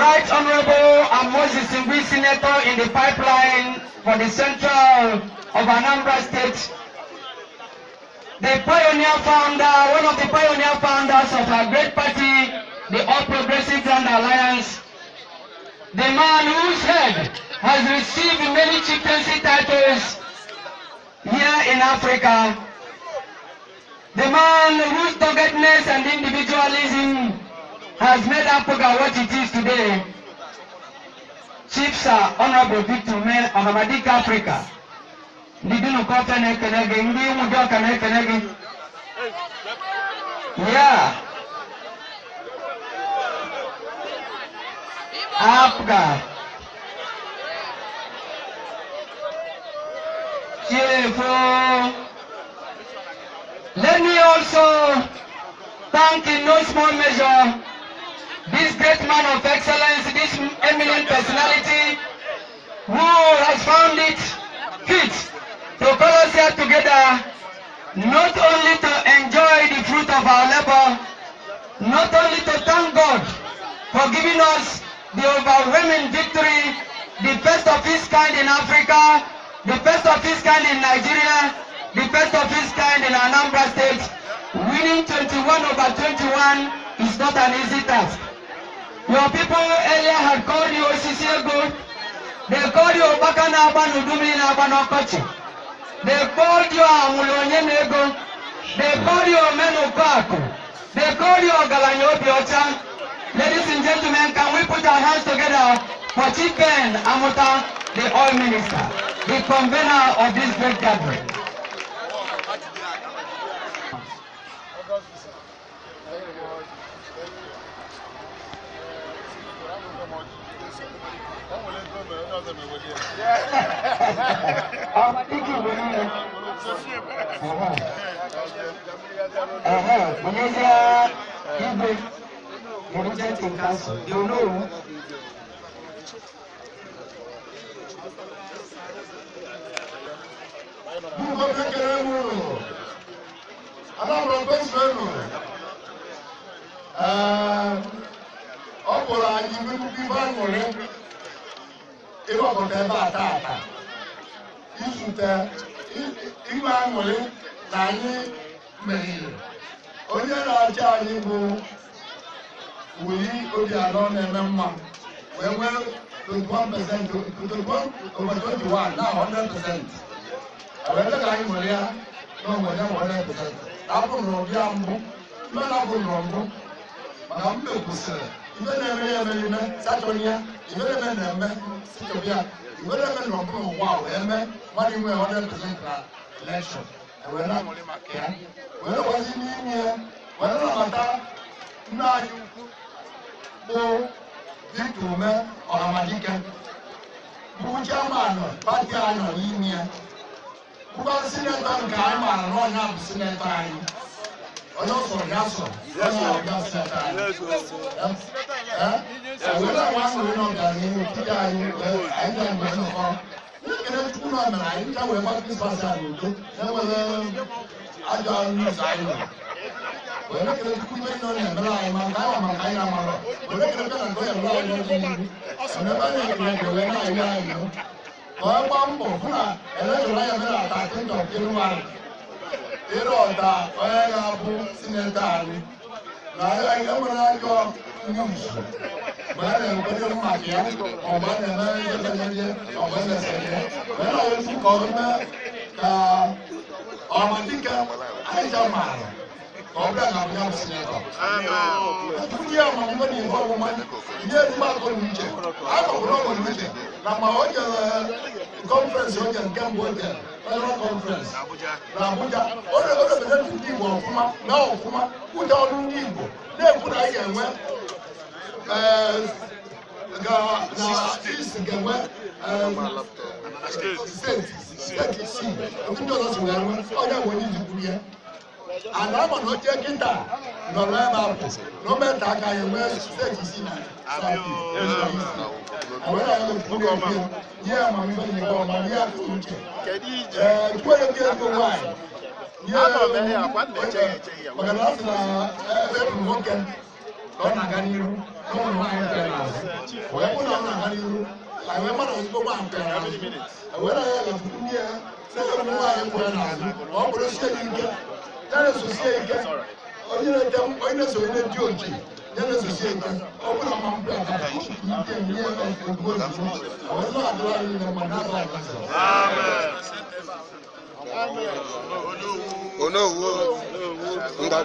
Right Honorable and most distinguished senator in the pipeline for the central of Anambra State, the pioneer founder, one of the pioneer founders of our great party, the All Progressive Grand Alliance, the man whose head has received many chieftaincy titles here in Africa, the man whose doggedness and individualism has made APGA what it is today, Chief Sir Honorable Victor Umeh Ohamadike Africa. Ndị Dunukọfịa na-ekene gị, ndị Ụmụdịọka na-ekene gị. Yeah. APGA. Chiefo. Let me also thank in no small measure this great man of excellence, this eminent personality who has found it fit to call us here together, not only to enjoy the fruit of our labor, not only to thank God for giving us the overwhelming victory, the first of its kind in Africa, the first of its kind in Nigeria, the first of its kind in Anambra State. Winning 21 over 21 is not an easy task. Your people earlier had called you Osisi Ego. They called you Obaka na-agba n'udu na-agba n'ọkọchị. They called you Anwụlụ onye na-ego. They called you Omenukoakụ. They called you Ọgaranya Obi Ọcha. Ladies and gentlemen, can we put our hands together for Chief Ben Amuta, the oil minister, the convener of this great gathering. The Regent in Council, you know. Ọ bụrụ anyị nnukwu ibe aṅụrị ịgbakọta ebe a taata izute inwe aṅụrị na anyị meriri. Onye na-achị anyị bụ Willie Obianọ na-eme mma wee nwee 21% 21 over 21 na 100%. Wee ka anyị nwere ya na onwe ya 100%. Afọ nọrọ bịa mbụ, ibe na-afọ nọrọ mbụ maka mbe kwụsịrị ibe na-eme ya emere ime sachọrọ ya ibe na-eme na-eme sichọbịa ibe na-eme nọrọ mbụ n'ụwa wee mee mmadụ inwe 100% na election. Wee na-aṅụrị maka ya wee nọkwazi n'ime ya wee nabata nna anyị ukwu bụ Victor Umeh Ohamadike bụ chairman pati anyị nọ n'ime ya, bụkwa sinetọ nke anyị maara na ọnya bụ sinetọ anyị. Onye sọrọ ya sọ onye ọbịa sinetọ anyị. Wee na-enwe aṅụrị na ọganihu tije anyị anyị ga-enwe nnọkọ. Ekele Chukwu na mere anyị ncha wee gba Krismas a n'udo na-enweghị ajọ news anyị nọ. Wee ekele Chukwu ibe nọ na-emere anyị ma nke anyị ma nke anyị na-amarọ. Wee ekele na nke ọ ya emere anyị n'ọdịnihu. Mana ebe anyị ekele nke wee na-ayọ anyị ka ọ gbaa mbọ hụ na elekshọn anyị mere na 13th of January ịrọta onye ga-abụ sinetọ anyị na enwere ajọ news mgbe a na-ekwere maka ya ọ mgbe a na-eme ihe ọ mgbe a na-ese ihe wee na-ekwu ka ọ mee ka Ohamadike anyị ja maara ka ọ bịa na abụya bụ sinetọ. Ndị amamihe na ihe ọmụma ihe ezigbo akọ na uche akọkwụrụ ọgọ na uche na ma o jere kọnferensị o jere nke mbụ o jere federal conference na Abuja o represent ndị Igbo ọfụma na ọfụma ụja ọrụ ndị Igbo na-ekwu na anyị ga-enwe na East ga-enwe steeti isii ndị ọzọ si wee nwee onye bụ onye iji kwuru ya. Ana ama na oche kịta nọrọ ebe a bụ na o metụ aka ya nwee steeti isii na nye amamihe na ihe ọma nye akụ uche kwere gị ego nwaanyị nye maka na a sị na ebe nwoke ka ọ na-aga n'iru na N'ụmụ nwaanyị kwere n'azụ wee kwụ na ọ na-aga n'iru, anyị wee mara ozugbo nwaanyị kwere n'azụ, were ya gakwuru ndị ya sị ụmụ nwaanyị kwere n'azụ ma ọ bụrụ sie ike ya na-esosie ike, onye na-ete, onye na-eso, onye dị oji ya na-esosie ike. Ọ bụrụ na mma aka ike nye ozugbo ozugbo, wee na-adịrị anyị niile mma n'afọ a Jizọs. Onowu. Nga.